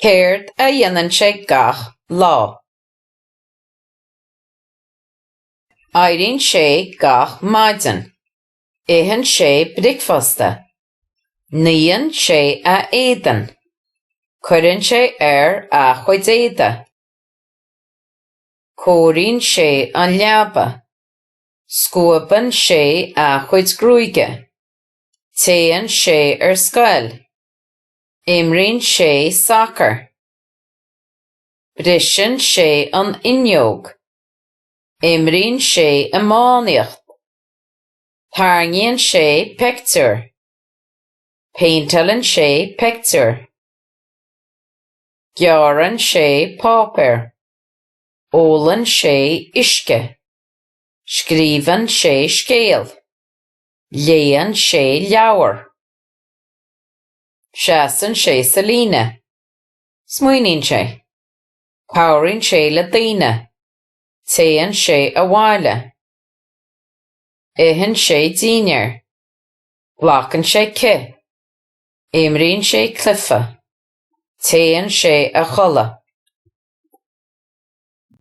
Céard a dhéanann sé gach lá? Éiríonn sé gach maidin. Itheann sé bricfeasta. Níonn sé a éadan. Cuireann sé air a chuid éadaí. Cóiríonn sé an leaba. Scuabann sé a chuid gruaige. Téann sé ar scoil. Imríonn sé sacar. Briseann sé an fhuinneog. Imríonn sé iománaíocht. Tarraingíonn sé pictiúr. Péinteálann sé pictiúr. Gearrann sé páipéar. Ólann sé uisce. Scríobhann sé scéal. Léann sé leabhar. Seasann sé sa líne. Smaoiníonn sé. Cabhraíonn sé le daoine. Téann sé abhaile. Itheann sé dinnéar. Glacann sé cith. Imríonn sé cluiche. Téann sé a chodladh.